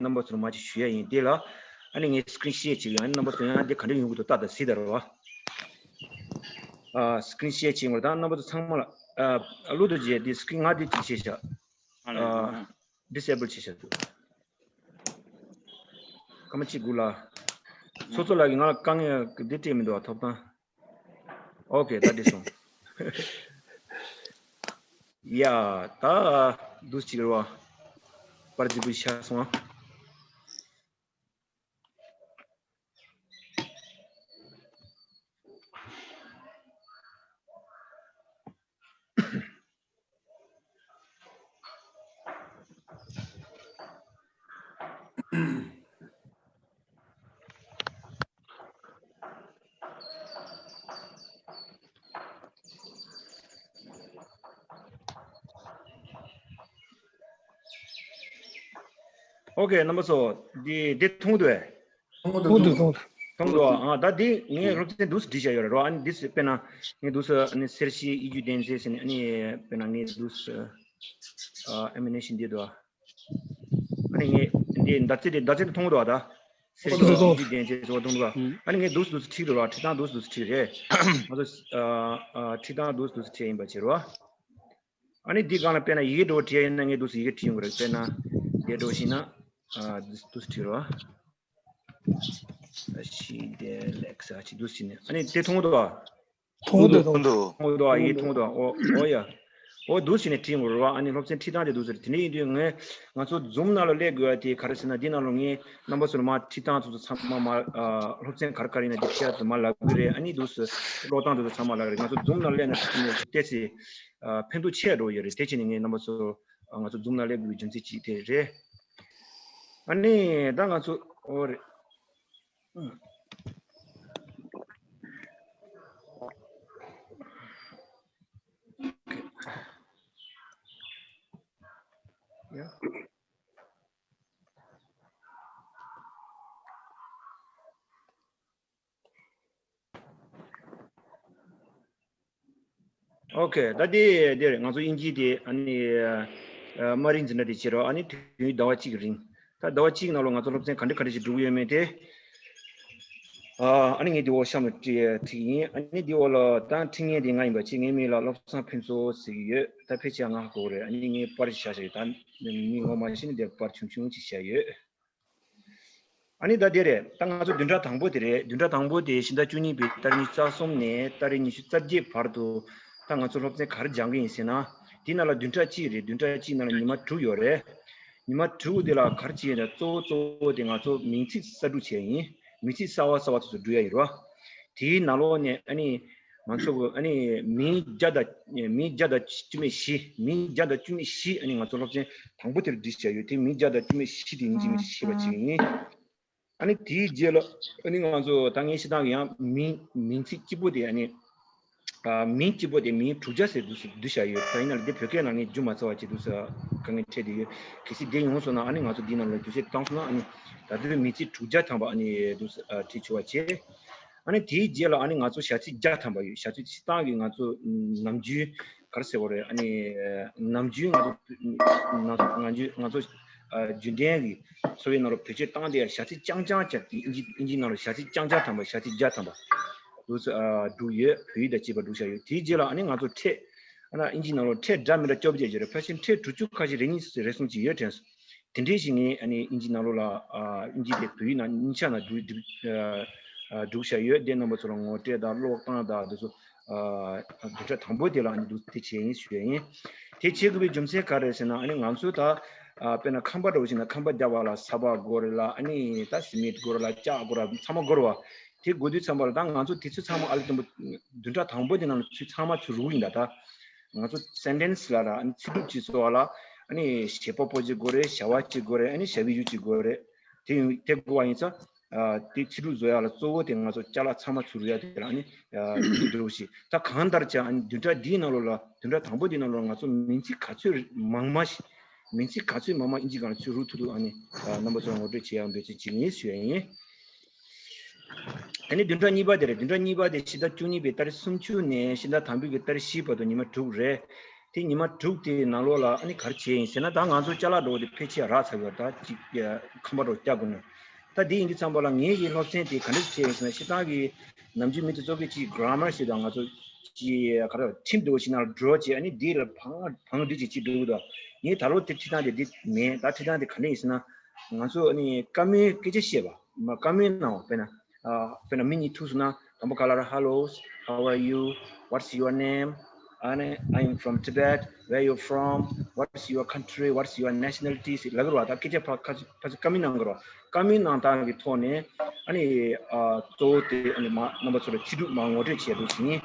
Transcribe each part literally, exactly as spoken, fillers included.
རྣམ་པ་ཚོར་མ་ཅིག་ཞུ་ཡ་ཡིན། དེ་ལ་ཨ་ནི་ངས་སི་ཀི་རིན་ཤེར་བྱེད་ཀྱི་ཡོད། ཨ་ནི་རྣམ་པ་ཚོ་ཡང་དེ་ག་འདྲ་ཡོང་གི་འདུག་ལྟ་དང་གཟིགས་དང་རེད་བ། ཨ་སི་ཀི་རིན་ཤེར་བྱེད་ཀྱི་ཡོད་རེད། ད་རྣམ་པ་ཚོ་ཚང་མ་ལ་ཨ་ཨ་ལུ་དུ་རྗེས་དེ་སི་ཀི་རིན་ང་དེ་ཅིག་བྱས་ཤག་ཨ་ཌི་སེ་བྷལ་བྱས་ཤག་འདུག་སྐར་མ་གཅིག་སྒུག་ལ། ཚོགས་གཙོ་ལགས་ཀྱིས་ང་ལ་དཀའ་ངལ་འདི་སྤྲད་མི་འདུག་བ། ཐོབ་ཐང་། ཨོ་ཀེ། ད་འགྲིག་སོང་། ཡ། ད་འདུག་ཅིག་རེད་བ། པར་རྫིག་པོ་ཤར་སོང་ཨ། ཨོ་ཀེ། རྣམ་པ་ཚོ། འདི་འདི་མཐོང་འདུག་ཨེ། མཐོང་འདུག་མཐོང་འདུག་མཐོང་འདུག་མཐོང་འདུག་ཨ་ད་འདི་ངས་སློབ་ཚན་འདུག་སེ་བྲིས་བཞག་ཡོད་རེད་རོ། ཨ་ནི་འདི་དཔེར་ན་ངས་འདུག་སེ་ཨ་ནི་གསེར་ཞིའི་གཡས་བརྒྱུད་ལྡན་རྫས་ཟེར་ནས། ཨ་ནི་དཔེར་ན་ངས་འདུག་སེ་ཨ་ཨེ་མི་ནེ་ཤན་འདི་འདུག་ཨ་ནི་ངས་འདི་མདའ་རྩེ་དེ་མདའ་རྩེ་དེ་མཐོང་གི་འདུག་ཨ། ད་གསེར་ཞིའི་གཡས་བརྒྱུད་ལྡན་རྫས་ཟེར་བ་མཐོང་འདུག་ཨ། ཨ་ནི་ངས་འདུག་སེ་འདུག་སེ་ཁྲིད་རེད་རོ། ཁྲིད་སྟངས་འདུག་སེ་འདུག་སེ་ཁྲིད་རེད། ང་ཚོ་ཨ་ཨ་ཁྲིད་སྟངས་འདུག་སེ་འདུག་སེ་ཁྲིད་ཡིན་པ་བྱེད་རོ། ཨ་ནི་འདི་སྒང་ལ་དཔེར་ན་ཡི་གེ་འདྲ་བོ་བྲིས་ཡ་ཡིན་ན་ངས་འདུག་སེ་ཡི་གེ་བྲིས་ཡོང་གི་རེད། དཔེར་ན་འདི་འདྲ་བོ་ཞིག་ན་ཨ་འདུག་སེ་བྲིས་རོ། ཨ་ཤི་དེ་ལེགས་ཨ་ཅི་འདུག་སེ་ནས། ཨ་ནི་དེ་མཐོང་འདུག་ཨ། མཐོང་འདུག་མཐོང་འདུག་མཐོང་འདུག་ཨ། ཡི་གེ་མཐོང་འདུག་ཨ། ཨོ་ཨོ་ཡ། ཨོ་འདུག་སེ་ནས་བྲིས་ཡོང་གི་རེད་བ། ཨ་ནི་སློབ་ཚན་ཁྲིད་སྟངས་དེ་འདུག་སེ་རེད། དེ་འདྲ་ཡིན་དུས་ངས་ང་ཚོ་ཛུམ་ནང་ལ་སླེབས་དགོས་ཡ་དེ་ག་རེ་ཟེར་ན། འདི་ནང་ལ་ངས་རྣམ་པ་ཚོ་ལ་མར་ཁྲིད་སྟངས་དེ་ཚོ་ཚང་མ་མར་ཨ་སློབ་ཚན་ག་རེ་ག་རེ་ཡིན་ན་དེ་བཤད་དེ་མར་ལབ་ཀྱི་རེད། ཨ་ནི་འདུག་སེ་ཀློག་སྟངས་དེ་ཚོ་ཚང་མ་ལབ་ཀྱི་རེད། ང་ཚོ་ཛུམ་ནང་སླེབས་ན་ཏོག་ཙམ་ཨ་ཕན་ཐོགས་ཆེ་འགྲོ་ཡོད་རེད། དེ་བྱས་ནས་ངས་རྣམ་པ་ཚོ་ང་ཚོ་ཛུམ་ནང་སླེབས་དགོས་པའི་རྒྱུ་མཚན་གཅིག་དེ་རེད། ཨ་ནི་ད་ང་ཚོ་ཨོ་རེད། ཡ། ཨོ་ཁེ། ད་དེ་དེ་རེད། ང་ཚོ་དབྱིན་ཇི་དེ་ཨ་ནི་ཨ་དམའ་རིམ་འཛིན་གྲྭ་དེ་བྱེད་རོགས། ཨ་ནི་དུས་ཡུན་ཟླ་བ་གཅིག་གི་རིང་། ད་ཟླ་བ་གཅིག་ནང་ལོགས་ང་ཚོ་སློབ་ཚན་ག་འདྲ་ག་འདྲ་ཞིག་འགྲོ་གི་ཡོད་མེད་དེ། ཨ་ཨ་ནི་ངས་དེ་འོག་གཤམ་ལ་བྲིས་བྲིས་ཡིན། ཨ་ནི་དེ་འོག་ལ་ད་འཁྲིད་མཁན་དེ་ང་ཡིན་པ་བྱས། ངའི་མིང་ལ་བློ་བཟང་ཕུན་ཚོགས་ཟེར་གྱི་ཡོད། ད་ཕལ་ཆེར་ང་ཧ་གོ་གི་རེད། ཨ་ནི་ངས་པར་བཞག་བཞག་ཡོད། ད་མིང་ངོ་མ་ཤེས་ན་དེར་པར་ཆུང་ཆུང་ཅིག་བཞག་ཡོད། ཨ་ནི་ད་དེ་རེད། ད་ང་ཚོ་བདུན་ཕྲག་དང་པོ་དེ་རེད། བདུན་ཕྲག་དང་པོ་དེ་ཕྱི་ཟླ་བཅུ་གཉིས་པའི་ཏ་རིག་ཉི་ཤུ་རྩ་གསུམ་ནས་ཏ་རིག་ཉི་ཤུ་རྩ་བརྒྱད་བར་དུ་ད་ང་ཚོ་སློབ་ཚན་ག་རེ་སྦྱང་གི་ཡིན་ཟེར་ན། དེ་ནང་ལ་བདུན་ཕྲག་གཅིག་རེད། བདུན་ཕྲག་གཅིག་ནང་ལ་ཉི་མ་དྲུག་ཡོད་རེད། ཉི་མ་དྲུག་དེ་ལ་ག་རེ་བྱེད་ཡིན་ན། གཙོ་བོ་གཙོ་བོ་དེ་ང་ཚོ་མིང་ཚིག་གསར་སྒྲུག་བྱེད་ཡ་ཡིན། མིང་ཚིག་གསར་བ་གསར་བ་དེ་ཚོ་འབྲི་ཡ་ཡིན་རོ། དེའི་ནང་ལོགས་ནས་ཨ་ནི་ང་ཚོ་གི་ཨ་ནི་མིང་བརྒྱ་དང་མིང་བརྒྱ་དང་བཅུ་མེད་བཞི། མིང་བརྒྱ་དང་བཅུ་མེད་བཞི་ཨ་ནི་ང་ཚོ་སློབ་ཚན་དང་པོ་དེར་བྲིས་བཞག་ཡོད། དེ་མིང་བརྒྱ་དང་བཅུ་མེད་བཞི་དེ་ཡིན་གཅིག་མིན་གཅིག་ཤེས་པ་བྱེད་ཀྱི་ཡིན། ཨ་ནི་དེའི་རྗེས་ལ་ཨ་ནི་ང་ཚོ་ད་ངས་བཤད་སྟངས་ཀྱི་ཡང་མིང་མིང་ཚིག་གཅིག་པོ་དེ་ཨ་ནི་ཨ་མིང་གཅིག་པོ་དེ་མིང་དྲུག་བརྒྱ་ཟེར་འདུག་སེ་བསྡུས་བཞག་ཡོད། ད་ཡིན་ན་ལ་དེ་བོད་སྐད་ནང་ངས་བསྒྱུར་མ་ཚར་བ་བྱས་འདུག་སེ་དཀའ་ངལ་འཕྲད་བསྡད་ཡོད། གལ་སྲིད་དེ་ཡོང་སོང་ན་ཨ་ནི་ང་ཚོ་འདི་ནང་ལ་འགྱུར་བཤད་བཏང་སོང་ན། ཨ་ནི་ད་དུང་མིང་ཚིག་དྲུག་བརྒྱ་ཐམ་པ་ཨ་ནི་འདུག་སེ་ཨ་བྲིས་ཆོག་པ་བྱས། ཨ་ནི་དེའི་རྗེས་ལ་ཨ་ནི་ང་ཚོ་བྱ་ཚིག་བརྒྱ་ཐམ་པ་ཡོད། བྱ་ཚིག་སྤྱིར་བཏང་གི་ང་ཚོ་ནམ་རྒྱུན་ག་རེ་ཟེར་དགོས་རེད། ཨ་ནི་ནམ་རྒྱུན་ང་ཚོ་ང་ཚོ་ང་ཚོ་ཨ་རྒྱུན་ལྡན་གྱི་འཚོ་བའི་ནང་ལ་བེད་སྤྱོད་བཏང་བསྡད་ཡ་བྱ་ཚིག་རྐྱང་རྐྱང་བྱ་དེ། ཨིན་ཇི་ཨིན་ཇིའི་ནང་ལ་བྱ་ཚིག་རྐྱང་རྐྱང་ཐམ་པ། བྱ་ཚིག་བརྒྱ་ཐམ་པ་འདུག་སེ་ཨ་བསྒྲུགས་ཡོད། བོད་ཡིག་དང་བཅས་པ་བསྒྲུགས་བཞག་ཡོད། དེའི་རྗེས་ལ་ཨ་ནི་ང་ཚོ་ཕྲད། ཨ་ན་ཨིན་ཇིའི་ནང་ལ་ཕྲད་འདྲ་མི་འདྲ་བཅོ་བརྒྱད་ཅིག་རེད། ཕལ་ཆེར་ཕྲད་དྲུག་ཅུ་ཁ་ཤས་རེ་གཉིས་རེ་གསུམ་ཅིག་ཡོད་དྲན་སོང་། དེ་འདྲའི་ཞིག་ངས་ཨ་ནི་ཨིན་ཇིའི་ནང་ལོགས་ལ་ཨ་ཨིན་ཇི་དེ་བོད་ཡིག་ནང་གཉིས་ཆ་ནང་བསྒྲིགས་བསྒྲིགས་ཨ་ཨ་བསྒྲིགས་བཞག་ཡོད། དེ་རྣམ་པ་ཚོ་ལ་ངོ་སྤྲོད་དང་ཀློག་སྟངས་དང་དེ་ཚོ་ཨ་བདུན་ཕྲག་དང་པོ་དེ་ལ་ཨ་ནི་འདུག་དེ་བྱས་ཡིན་ཞུ་ཡ་ཡིན། དེ་བྱེད་དགོས་པའི་རྒྱུ་མཚན་ག་རེ་ཟེར་ན། ཨ་ནི་ང་ཚོ་ད་ཨ་དཔེར་ན་ཁང་པ་འདྲ་བོ་ཞིག་ན་ཁང་པ་རྒྱག་པ་ལ་ས་ཕག་དགོས་རེད་ལ། ཨ་ནི་ད་སི་མེན་ཊི་དགོས་རེད་ལ། ལྕགས་དགོས་རེད་ལ། ཚང་མ་དགོས་རེད་བ། དེ་དགོས་དུས་ཙམ་པ་ལ་ད་ང་ཚོ་དེ་ཚོ་ཚང་མ་ཨ་ལེ་དང་པོ་བདུན་ཕྲག་དང་པོ་དེ་ནང་ལ་ཚུར་ཚང་མ་ཚུར་རུག་ཡིན་ད། ད་ང་ཚོ་སེན་ཊེན་སི་ལ་ར་ཨ་ནི་ཚིག་གྲུབ་ཅིག་བཟོ་བ་ལ་ཨ་ནི་བྱེད་པ་པོ་ཅིག་དགོས་རེད། བྱ་བ་ཅིག་དགོས་རེད། ཨ་ནི་བྱ་བའི་ཡུལ་ཅིག་དགོས་རེད། དེ་ཡིན་དེ་དགོས་པ་ཡིན་ཙང་། ཨ་དེ་ཚིག་གྲུབ་བཟོ་ཡ་ལ་གཙོ་བོ་དེ་ང་ཚོ་ཅ་ལག་ཚང་མ་ཚུར་རུག་ཡ་དེ་ལ་ཨ་ནི་ཨ་འདུག་ཞིག་ད་གང་ལྟར་ཀྱང་ཨ་ནི་བདུན་ཕྲག་འདིའི་ནང་ལོགས་ལ་བདུན་ཕྲག་དང་པོ་འདིའི་ནང་ལོགས་ལ་ང་ཚོ་མིང་ཚིག་ག་ཚོད་མང་མང་ཞིག་མིང་ཚིག་ག་ཚོད་མང་མང་ཨིན་ཇི་སྒང་ལ་ཚུར་རུག་ཐུབ་ཐུབ་ཨ་ནི་ཨ་རྣམ་པ་ཚོར་ངོ་སྤྲོད་བྱེད་ཡ་འབད་བརྩོན་བྱེད་ཀྱི་ཡིན་ཞུ་ཡ་ཡིན། ཨ་ནི་བདུན་ཕྲག་གཉིས་པ་དེ་རེད། བདུན་ཕྲག་གཉིས་པ་དེ་ཕྱི་ཟླ་བཅུ་གཉིས་པའི་ཏ་རིག་སུམ་ཅུ་ནས་ཕྱི་ཟླ་དང་པོའི་གི་ཏ་རིག་བཞི་བར་དུ་ཉི་མ་དྲུག་རེད། དེ་ཉི་མ་དྲུག་དེའི་ནང་ལོགས་ལ་ཨ་ནི་ག་རེ་བྱས་ཡིན་ཟེར་ན། ད་ང་ཚོ་ཅ་ལག་འགྲོ་བ་དེ་ཕལ་ཆེར་རག་ཚར་ཡོད། ད་ཅིག་ཁང་པ་འགྲོ་བ་རྒྱག་དགོས་ན། ད་དེ་ཡིན་དུས་ཙམ་པ་ལ་ངེད་ཀྱི་སློབ་ཚན་དེ་ག་འདྲ་བྱས་ཡིན་ཟེར་ན། སྤྱིར་བཏང་གི་ནམ་རྒྱུན་མི་དེ་ཚོ་གི་ཅིག་གྷ་ར་མར་ཞིག་དང་ང་ཚོ་ཅིག་ག་རེ་ཁྲིམས་འདྲ་བོ་ཞིག་ནང་ལ་འགྲོ་བྱས། ཨ་ནི་དེ་ལ་བང་བང་སྒྲིག་ཅིག་ཅིག་འགྲོ་གི་འདུག་ངས་ད་ལོ་དེ་ཁྲིད་སྟངས་དེ་འདི་མེད། ད་ཁྲིད་སྟངས་དེ་ག་འདྲ་ཡིན་ཟེར་ན། ང་ཚོ་ཨ་ནི་བཀའ་མོལ་སྐད་ཆ་བཤད་པ། མ་བཀའ་མོལ་གནང་བ། དཔེར་ན་ཨ་དཔེར་ན་མི་གཉིས་ཐུག་སོང་ན། དང་པོ་ག་ལ་ར། Hello, how are you? What's your name? ཨ་ནི། I am from Tibet. Where you from? What's your country? What's your nationality? ཟེར་ལབ་ཀྱི་རེད་བ། ད་སྐད་ཆ་ཕ་ཁ་ཕ་བཀའ་མོལ་གནང་གི་རེད་བ། བཀའ་མོལ་གནང་སྟངས་ཀྱི་ཐོག་ནས་ཨ་ནི་ཨ་གཙོ་བོ་དེ་ཨ་ནི་མ་རྣམ་པ་ཚོ་ལ་ཕྱི་དྲིལ་མ་ངོ་སྤྲོད་བྱས་འདུག་ཟིན།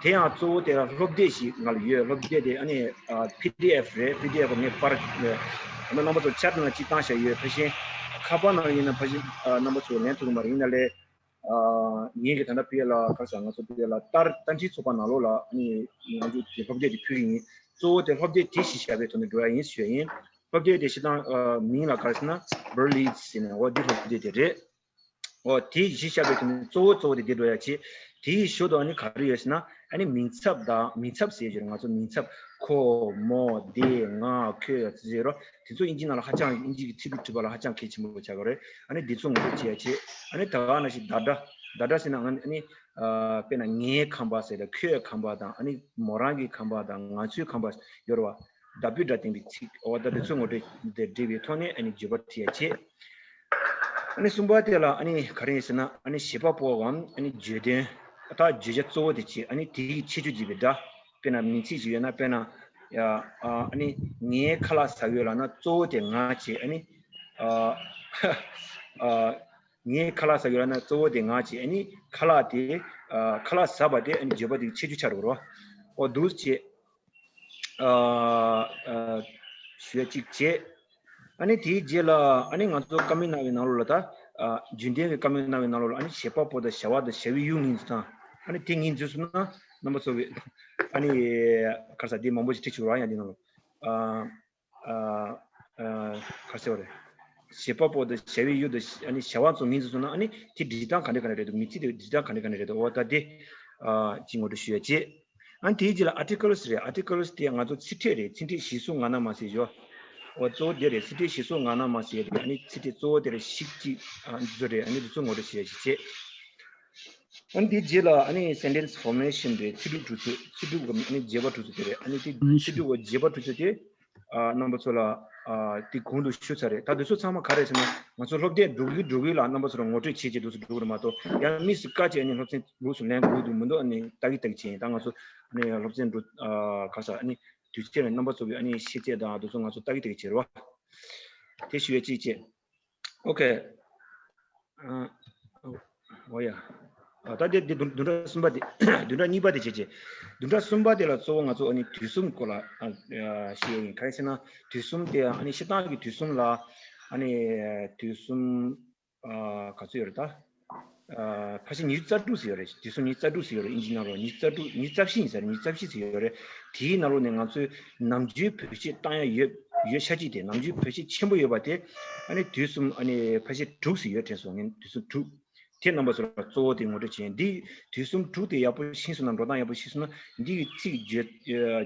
དེ་ཡང་གཙོ་བོ་དེ་ལ་སློབ་དེབ་ཞིག་ང་ལ་ཡོད། སློབ་དེབ་དེ་ཨ་ནི་ཨ་པི་ཌི་ཨེཕ་རེད། པི་ཌི་ཨེཕ་ངས་པར་ཨ་ནི་རྣམ་པ་ཚོ་ཆེཊ་ནང་ཅིག་བཏང་བཞག་ཡོད། ཕལ་ཆེར་ཁ་པར་ནང་ཡིན་ན་ཕལ་ཆེར་ཨ་རྣམ་པ་ཚོ་ལེན་ཐུབ་ཀྱི་མ་རེད། ཡིན་ན་ལས། ཨ་ངེད་ཀྱིས་ད་ལྟ་བོད་ལ་ག་རེ་ཟེར། ང་ཚོ་བོད་ལ་ལྟ་ལྟ་མཁྲིས་ཚོགས་པ་ནང་ལོགས་ལ་ཨ་ནི་ང་ཚོ་དེ་སློབ་དེབ་དེ་ཕུལ་གྱི་ཡིན། གཙོ་བོ་དེ་སློབ་དེབ་དེ་གཞི་བཞག་པའི་ཐོག་ནས་འགྲོ་ཡ་ཡིན་ཞུ་ཡ་ཡིན། སློབ་དེབ་དེ་སྤྱིར་བཏང་ཨ་མིང་ལ་ག་རེ་ཟེར་ན། བྷར་ལི་ཟེར་ནས། འོ་འདི་སློབ་དེབ་དེ་རེད། འོ་དེ་གཞི་བཞག་པའི་ཐོག་ནས་གཙོ་བོ་གཙོ་བོ་དེ་འདི་འགྲོ་ཡ་བྱེད། དེའི་ཞོར་དུ་ཨ་ནི་ག་རེ་ཡོད་ཟེར་ན། ཨ་ནི་མིང་ཚབ་དང་། མིང་ཚབ་ཟེར་གྱི་རེད། ང་ཚོ་མིང་ཚབ་ཁོ་མོ་འདི་ང་ཁྱོད་ཟེར་རོ། དེ་ཚོ་དབྱིན་ཇི་ནང་ལ་ཧ་ཅང་། དབྱིན་ཇི་གི་ཚིག་འབྲུ་བྲིས་པ་ལ་ཧ་ཅང་གལ་ཆེན་པོ་ཆགས་ཀྱི་རེད། ཨ་ནི་འདི་ཚོ་ངོ་སྤྲོད་བྱེད་ཡ་བྱེད། ཨ་ནི་ད་ག་ནང་བཞིན་བདག་སྒྲ། བདག་སྒྲ་ཟེར་ན་ང་ཨ་ནི་ཨ་དཔེར་ན་ངའི་ཁང་པ་ཟེར་དང་། ཁྱོད་ཁང་པ་དང་། ཨ་ནི་མོ་རང་གི་ཁང་པ་དང་། ང་ཚོའི་ཁང་པ་ཡོད་རེད་བ། བདག་པོའི་སྒྲ་བསྟན་པའི་ཚིག་འོ་ད་དེ་ཚོ་ངོ་སྤྲོད་དེ་འབྲི་བའི་ཐོག་ནས་ཨ་ནི་བརྗོད་པ་བྲིས་ཡ་བྱེད། ཨ་ནི་གསུམ་པ་དེ་ལ་ཨ་ནི་ག་རེ་ཡིན་ཟེར་ན། ཨ་ནི་བྱེད་པ་པོའམ་ཨ་ནི་བརྗོད་དོན། ད་བརྗོད་བྱ་གཙོ་བོ་དེ་བྱེད། ཨ་ནི་དེའི་ཁྱད་ཆོས་འབྱེད་པའི་སྒྲ། དཔེར་ན་མིང་ཚིག་ཅིག་ཡོད་ན། དཔེར་ན་ཡ་ཨ་ནི་ངའི་ཁ་ལག་ཟ་གི་ཡོད་ལབ་ན་གཙོ་བོ་དེ་ང་བྱེད། ཨ་ནི་ཨ་ཨ་ངའི་ཁ་ལག་ཟ་གི་ཡོད་ལབ་ན་གཙོ་བོ་དེ་ང་བྱེད། ཨ་ནི་ཁ་ལག་དེ་ཨ་ཁ་ལག་ཟ་བ་དེ་ཨ་ནི་བརྗོད་པ་དེའི་ཁྱད་ཆོས་ཆགས་འགྲོ་གི་རེད་བ། འོ་འདུག་བྱེད། ཨ་ཨ་ཞུ་ཡ་གཅིག་བྱས། ཨ་ནི་དེའི་རྗེས་ལ་ཨ་ནི་ང་ཚོ་བཀའ་མོལ་གནང་བའི་ནང་ལོགས་ལ། ད་ཨ་རྒྱུན་ལྡན་གྱི་བཀའ་མོལ་གནང་བའི་ནང་ལོགས་ལ་ཨ་ནི་བྱེད་པ་པོ་དང་བྱ་བ་དང་བྱ་བའི་ཡུལ་ངོས་འཛིན་སྟངས། ཨ་ནི་དེ་ངོས་འཛིན་སོང་ན་རྣམ་པ་ཚོ་གི་ཨ་ནི་ག་རེ་ཟེར། དེ་མང་པོ་ཞིག་བྲིས་ཆོག་ར། ཡང་དེ་ནང་ལོགས་ཨ་ཨ་ཨ་ག་རེ་ཟེར་བ་རེད། བྱེད་པ་པོ་དང་བྱ་བའི་ཡུལ་དང་། ཨ་ནི་བྱ་བ་ཚོ་ངོས་འཛིན་སོང་ན་ཨ་ནི་དེ་སྒྲིག་སྟངས་ག་འདྲ་ག་འདྲ་རེད་འདུག་མིང་ཚིག་དེ་སྒྲིག་སྟངས་ག་འདྲ་ག་འདྲ་རེད་འདུག་འོ་ད་དེ་ཨ་ཅིག་ངོ་སྤྲོད་ཞུ་ཡ་བྱེད། ཨ་ནི་དེའི་རྗེས་ལ་ཨར་ཊི་ཀལ་སི་རེད། ཨར་ཊི་ཀལ་སི་དེ་ང་ཚོ་ཚིག་ཕྲད་རེད། ཚིག་ཕྲད་གཞི་བཟུང་ངག་སྣ་མ་ཟེར་ཡོད། འོ་གཙོ་བོ་དེ་རེད། ཚིག་ཕྲད་གཞི་བཟུང་ངག་སྣ་མ་ཟེར་ཡ་དེ། ཨ་ནི་ཚིག་ཕྲད་གཙོ་བོ་དེ་རེད། ཞིག་ཅིག་ཨ་འདི་ཚོ་རེད། ཨ་ནི་འདི་ཚོ་ངོ་སྤྲོད་བྱེད་ཡ་ཞིག་བྱེད། ཨ་ནི་དེའི་རྗེས་ལ་ཨ་ནི་སེན་ཊེན་སི་ཕོར་མེ་ཤན་རེད། ཚིག་གྲུབ་གྲུབ་ཚུལ། ཚིག་གྲུབ་ཀྱི་ཨ་ནི་བརྗོད་པ་གྲུབ་ཚུལ་དེ་རེད། ཨ་ནི་དེ་ཚིག་གྲུབ་ཀྱི་བརྗོད་པ་གྲུབ་ཚུལ་དེ་ཨ་རྣམ་པ་ཚོ་ལ་ཨ་དེ་གོང་དུ་ཞུས་ཚར་རེད། ད་དེ་ཚོ་ཚང་མ་ག་རེ་ཟེར་ན། ང་ཚོ་སློབ་དེབ་འགྲོ་གི་འགྲོ་གི་ལ་རྣམ་པ་ཚོ་ལ་ངོ་སྤྲོད་བྱེད་ཅེས་འདུག་སེ་འགྲོ་གི་རེད་མ་གཏོགས། ཡང་དམིགས་སུ་བཀར་བྱས་ཨ་ནི་སློབ་ཚན་ལོགས་སུ་ལེན་དགོས་འདུག་མི་འདུག་ཨ་ནི་ལྟ་གི་ལྟ་གི་བྱས་ཡིན། ད་ང་ཚོ་ཨ་ནི་སློབ་ཚན་འགྲོ་ཨ་ག་རེ་ཟེར། ཨ་ནི་དུས་ཚོད་ལ་རྣམ་པ་ཚོ་གི་ཨ་ནི་ཤེས་ཚད་དང་དེ་ཚོ་ང་ཚོ་ལྟ་གི་ལྟ་གི་བྱེད་རོགས། དེ་ཞུ་ཡ་གཅིག་བྱས། ཨོ་ཁེ། ཨ། འོ་ཡ། ཨ་ད་དེ་དེ་བདུན་བདུན་ཕྲག་གསུམ་པ་དེ། བདུན་ཕྲག་གཉིས་པ་དེ་བྱེད་ཅེས། བདུན་ཕྲག་གསུམ་པ་དེ་ལ་གཙོ་བོ་ང་ཚོ་ཨ་ནི་དུས་གསུམ་སྐོར་ལ་ཨ་ཨ་བཤད་ཡ་ཡིན། ག་རེ་ཟེར་ན་དུས་གསུམ་དེ་ཨ་ནི་སྤྱིར་བཏང་གི་དུས་གསུམ་ལ་ཨ་ནི་དུས་གསུམ་ཨ་ག་ཚོད་ཡོད་རེད་ད། ཨ་ཕལ་ཆེར་ཉི་ཤུ་རྩ་དྲུག་ཙམ་ཡོད་རེད། དུས་གསུམ་ཉི་ཤུ་རྩ་དྲུག་ཙམ་ཡོད་རེད། དབྱིན་ཇིའི་ནང་ལོགས་ཉི་ཤུ་རྩ་དྲུག་ཉི་ཤུ་རྩ་བཞི་ཡིན་ས་རེད། ཉི་ཤུ་རྩ་བཞི་ཙམ་ཡོད་རེད། དེའི་ནང་ལོགས་ནས་ང་ཚོས་ནམ་རྒྱུན་བེད་སྤྱོད་བཏང་ཡ་ཡོད་ཡོད་ཤ་གཅིག་དེ། ནམ་རྒྱུན་བེད་སྤྱོད་ཆེན་པོ་ཡོད་པ་དེ་ཨ་ནི་དུས་གསུམ་ཨ་ནི་ཕལ་ཆེར་དྲུག་ཙམ་ཡོད་དྲན་སོང་། ངས་དུས་གསུམ་དྲུག་དེ་རྣམ་པ་ཚོ་ལ་གཙོ་བོ་དེ་ངོ་སྤྲོད་བྱས། འདི་དུས་གསུམ་དྲུག་དེ་ཡག་པོ་ཤེས་སོང་ན། འགྲོ་སྟངས་ཡག་པོ་ཤེས་སོང་ན། འདི་གི་ཚིག་བརྗོད་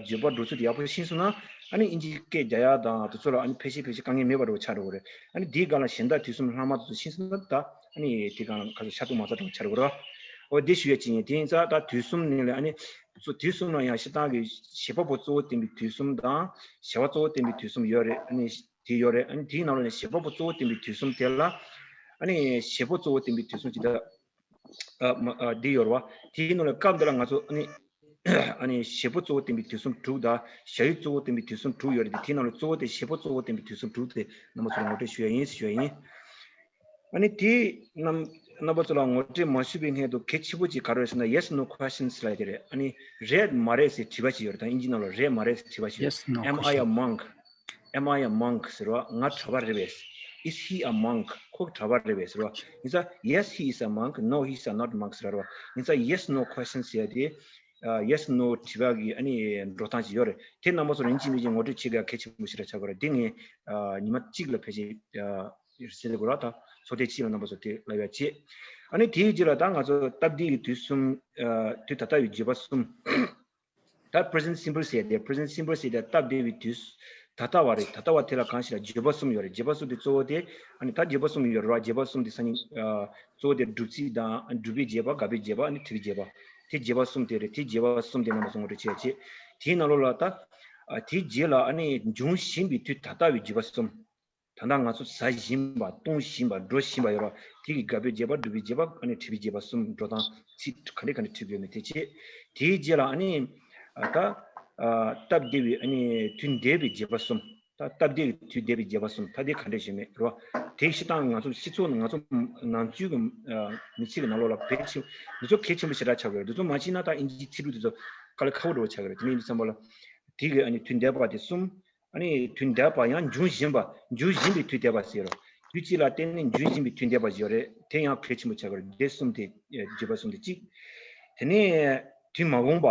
བརྗོད་པ་འགྲོ་ཚུལ་དེ་ཡག་པོ་ཤེས་སོང་ན། ཨ་ནི་དབྱིན་ཇིའི་སྐད་རྒྱག་ཡ་དང་དེ་ཚོ་ལ་ཨ་ནི་ཕལ་ཆེར་ཕལ་ཆེར་དཀའ་ངལ་མེད་པ་འདྲ་བོ་ཆགས་འགྲོ་གི་རེད། ཨ་ནི་འདིའི་སྒང་ལ་གཞན་དག་དུས་གསུམ་ལྷག་མ་དེ་ཚོ་ཤེས་སོང་ན། ད་ཨ་ནི་དེ་སྒང་ལ་ག་ཚོད་ཤ་སྟག་མ་རྩ་འདྲ་བོ་ཆགས་འགྲོ་གི་རེད། འོ་དེ་ཞུ་ཡ་གཅིག་ཡིན། དེ་ཡིན་ཙང་ད་དུས་གསུམ་ནང་ལ་ཨ་ནི་དུས་གསུམ་ལ་ཡང་སྤྱིར་བཏང་གི་བྱེད་པ་པོ་གཙོ་བོ་བསྟན་པའི་དུས་གསུམ་དང་། བྱ་བ་གཙོ་བོ་བསྟན་པའི་དུས་གསུམ་ཡོད་རེད། ཨ་ནི་དེ་ཡོད་རེད། ཨ་ནི་དེའི་ནང་ལོགས་ནས་བྱེད་པ་པོ་གཙོ་བོ་བསྟན་པའི་དུས་གསུམ་དེ་ལ། ཨ་ནི་བྱེད་པོ་གཙོ་བོ་བསྟན་པའི་དུས་གསུམ་ཅིག་ད། ཨ་མ་ཨ་འདི་ཡོད་རེད་བ། དེའི་ནང་ལ་སྐབས་འདི་ལ་ང་ཚོ་ཨ་ནི་ཨ་ནི་བྱེད་པོ་གཙོ་བོ་བསྟན་པའི་དུས་གསུམ་དྲུག་དང་། བྱ་ཡུལ་གཙོ་བོ་བསྟན་པའི་དུས་གསུམ་དྲུག་ཡོད་རེད་དེ། དེའི་ནང་ལ་གཙོ་བོ་དེ་བྱེད་པོ་གཙོ་བོ་བསྟན་པའི་དུས་གསུམ་དྲུག་དེ་རྣམ་པ་ཚོ་ལ་ངོ་སྤྲོད་ཞུ་ཡ་ཡིན་ཞུ་ཡ་ཡིན། ཨ་ནི་དེ་རྣམ་རྣམ་པ་ཚོ་ལ་ངོ་སྤྲོད་མ་ཞུས་པའི་སྔོན་དུ་གལ་ཆེ་པོ་ཅིག་ག་རེ་ཡོད་ཟེར་ན། Yes no questions ལབ་ཡ་དེ་རེད། ཨ་ནི་རེད་མ་རེད་ཟེར་དྲི་བ་ཅིག་ཡོད་རེད། ད་དབྱིན་ཇི་ནང་ལ་རེད་མ་རེད་ཟེར་དྲི་བ་ཅིག་ཡོད། Yes no question. Am I a monk? Am I a monk ཟེར་བ། ང་གྲྭ་པ་རེད་པས། Is he a monk? ཁོ་གྲྭ་པ་རེད་པས་ཟེར་བ། ཡིན་ཙང་Yes he is a monk. No he is not monk ཟེར་བ། ཡིན་ཙང་Yes no question ཟེར་ཡ་དེ་ཨ་Yes no དྲི་བ་གི་ཨ་ནི་འགྲོ་སྟངས་ཅིག་ཡོད་རེད། དེ་རྣམ་པ་ཚོ་ཡིན་གཅིག་མིན་གཅིག་ངོ་སྤྲོད་བྱེད་དགོས་གལ་ཆེན་པོ་ཞིག་ལ་ཆགས་པ་རེད། འདི་ངས་ཨ་ཉི་མ་གཅིག་ལ་ཕལ་ཆེར་ཨ་ཟེར་དགོས་ར། ད་ཚོགས་ཐེངས་གཅིག་ལ་རྣམ་པ་ཚོ་དེ་ལབ་ཡ་བྱེད། ཨ་ནི་དེའི་རྗེས་ལ་ད་ང་ཚོ་སྟབས་བདེ་གི་དུས་གསུམ་ཨ་དུས་ད་ལྟ་བའི་བརྗོད་པ་གསུམ། ད་present simple ཟེར་ཏེ། present simple ཟེར་ཏེ་སྟབས་བདེ་བའི་དུས། ད་ལྟ་བ་རེད། ད་ལྟ་བ་དེ་ལ་གང་ཞིག་ལ་བརྗོད་པ་གསུམ་ཡོད་རེད། བརྗོད་པ་གསུམ་དེ་གཙོ་བོ་དེ། ཨ་ནི་ད་བརྗོད་པ་གསུམ་ཡོད་རེད་བ། བརྗོད་པ་གསུམ་དེ་སང་ཉིན་ཨ་གཙོ་བོ་དེ་སྒྲུབ་ཚིག་དང་། སྒྲུབ་པའི་བརྗོད་པ། དགག་པའི་བརྗོད་པ། ཨ་ནི་དྲི་བའི་བརྗོད་པ། དེ་བརྗོད་པ་གསུམ་དེ་རེད། དེ་བརྗོད་པ་གསུམ་དེ་རྣམ་པ་ཚོ་ངོ་སྤྲོད་བྱས་བྱས། དེའི་ནང་ལོགས་ལ་ད། ཨ་དེའི་རྗེས་ལ་ཨ་ནི་འབྱུང་བཞིན་པའི་དུས་ད་ལྟ་བའི་བརྗོད་པ་གསུམ། ད་ལྟ་ང་ཚོ་ཟ་བཞིན་པ། འཐུང་བཞིན་པ། འགྲོ་བཞིན་པ་ཡོད་ར། དེ་གི་དགག་པའི་བརྗོད་པ། སྒྲུབ་པའི་བརྗོད་པ། ཨ་ནི་དྲི་བའི་བརྗོད་པ་གསུམ། འགྲོ་སྟངས་ཚིག་ག་འདྲ་ག་འདྲ་འབྲི་དགོས་མིན་དེ་བྱས། དེའི་རྗེས་ལ་ཨ་ནི་ཨ་ད་ཨ་སྟབས་བདེ་བའི་ཨ་ནི་དུས་འདས་པའི་བརྗོད་པ་གསུམ། ད་སྟབས་བདེ་བའི་དུས་འདས་པའི་བརྗོད་པ་གསུམ། ད་དེ་ག་འདྲ་ཞིག་མེད་རོ། དེ་སྤྱིར་བཏང་ང་ཚོ་སྤྱི་ཚོགས་ནང་། ང་ཚོ་ནང་ཆོས་ཀྱི་ཨ་མི་ཚེ་གི་ནང་ལོགས་ལ་གལ་ཆེ། འདི་ཚོ་གལ་ཆེན་པོ་ཞེ་དྲག་ཆགས་ཀྱི་རེད། འདི་ཚོ་མ་བྱས་ན་ད་ཨིན་ཇིའི་ཚིག་འབྲུ་འདི་ཚོ་དཀའ་ལས་ཁག་པོ་འདྲ་བོ་ཆགས་ཀྱི་རེད། དེ་ནས་ཡིན་དུས་ཙམ་པ་ལ་དེ་གི་ཨ་ནི་དུས་འདས་པ་དེ་གསུམ། ཨ་ནི་དུས་འདས་པ་ཡང་འབྱུང་བཞིན་པ། འབྱུང་བཞིན་པའི་དུས་འདས་པ་ཟེར་རོ། དུས་གཅིག་ལ་བརྟེན་ནས་འབྱུང་བཞིན་པའི་དུས་འདས་པ་ཡོད་རེད། དེ་ཡང་གལ་ཆེན་པོ་ཆགས་ཀྱི་རེད། དེ་གསུམ་དེ་ཨེ་བརྗོད་པ་གསུམ་དེ་གཅིག། དེ་ནས་དུས་མ་འོངས་པ།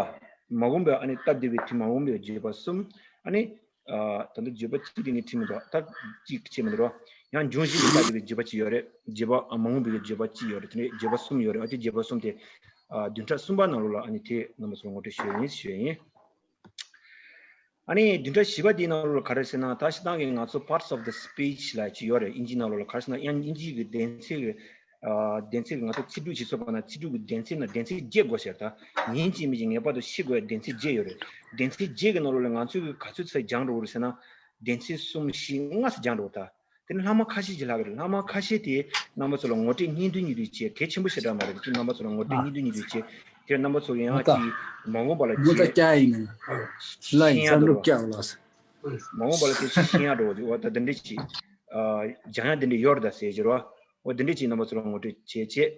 མ་འོངས་པའི་ཨ་ནི་སྟབས་བདེ་བའི་དུས་མ་འོངས་པའི་བརྗོད་པ་གསུམ། ཨ་ནི་ཨ་ད་ལྟ་བརྗོད་པ་གཅིག་དེ་ནི་ཁྲིད་མི་འདུག་ད་གཅིག་བྱས་མི་འདུག་རོ། ཡང་འབྱུང་བཞིན་དུ་སྟབས་བདེ་བའི་བརྗོད་པ་གཅིག་ཡོད་རེད། བརྗོད་པ་ཨ་མ་འོངས་པའི་བརྗོད་པ་གཅིག་ཡོད་རེད། དེ་ནས་བརྗོད་པ་གསུམ་ཡོད་རེད། ཨ་དེ་བརྗོད་པ་གསུམ་དེ་ཨ་བདུན་ཕྲག་གསུམ་པ་ནང་ལོགས་ལ་ཨ་ནི་དེ་རྣམ་པ་ཚོར་ངོ་སྤྲོད་ཞུ་ཡ་ཡིན། ཞུ་ཡ་ཡིན། ཨ་ནི་བདུན་ཕྲག་བཞི་པ་འདིའི་ནང་ལོགས་ལ་ག་རེ་ཟེར་ན། ད་སྤྱིར་བཏང་གི་ང་ཚོ་parts of the speech ལབ་ཅིག་ཡོད་རེད། དབྱིན་ཇིའི་ནང་ལོགས་ལ། ག་རེ་ཟེར་ན་ཡང་དབྱིན་ཇིའི་གི་སྡེ་ཚན་གི་ཨ་སྡེ་ཚན་གི་ང་ཚོ་ཚིག་འབྲུ་ཞིག་བཟོས་པ་ན། ཚིག་འབྲུ་གི་སྡེ་ཚན་ན་སྡེ་ཚན་བརྒྱད་དགོས་ཟེར། ད་ཡིན་གཅིག་མིན་གཅིག་ངེས་པར་དུ་ཤེས་དགོས་ཡ་སྡེ་ཚན་བརྒྱད་ཡོད་རེད། སྡེ་ཚན་བརྒྱད་གི་ནང་ལོགས་ལ་ང་ཚོས་གི་ག་ཚོད་ཙམ་སྦྱངས་འགྲོ་གི་རེད་ཟེར་ན། སྡེ་ཚན་གསུམ་བཞི་ལྔ་ཙམ་སྦྱངས་འགྲོ་གི། ད་དེ་ནི་ལྷག་མ་ཁ་ཤས་ཅིག་ལྷག་གི་རེད། ལྷག་མ་ཁ་ཤས་དེ་རྣམ་པ་ཚོ་ལ་ངོ་སྤྲོད་སྙིང་བསྡུས་སྙིང་བསྡུས་བྱས། གལ་ཆེན་པོ་ཞེ་དྲག་མ་རེད། ཅིག་རྣམ་པ་ཚོ་ལ་ངོ་སྤྲོད་ཨ་སྙིང་བསྡུས་སྙིང་བསྡུས་བྱས། དེ་རྣམ་པ་ཚོ་ཡང་ཅིག་མ་འོངས་པ་ལ་ཅིག་ཤེས་ཡ་འགྲོ་གི། མ་འོངས་པ་ལ་དེ་ཅིག་ཤེས་ཡ་འགྲོ་གི། འོ་ད་འདི་འདྲས་ཅིག་ཨ་སྦྱང་ཡ་འདི་འདྲས་ཡོད་རེད་ད་ཟེར་གྱི་རེད་བ། འོ་འདི་འདྲས་ཅིག་རྣམ་པ་ཚོ་ལ་ངོ་སྤྲོད་བྱས་བྱས།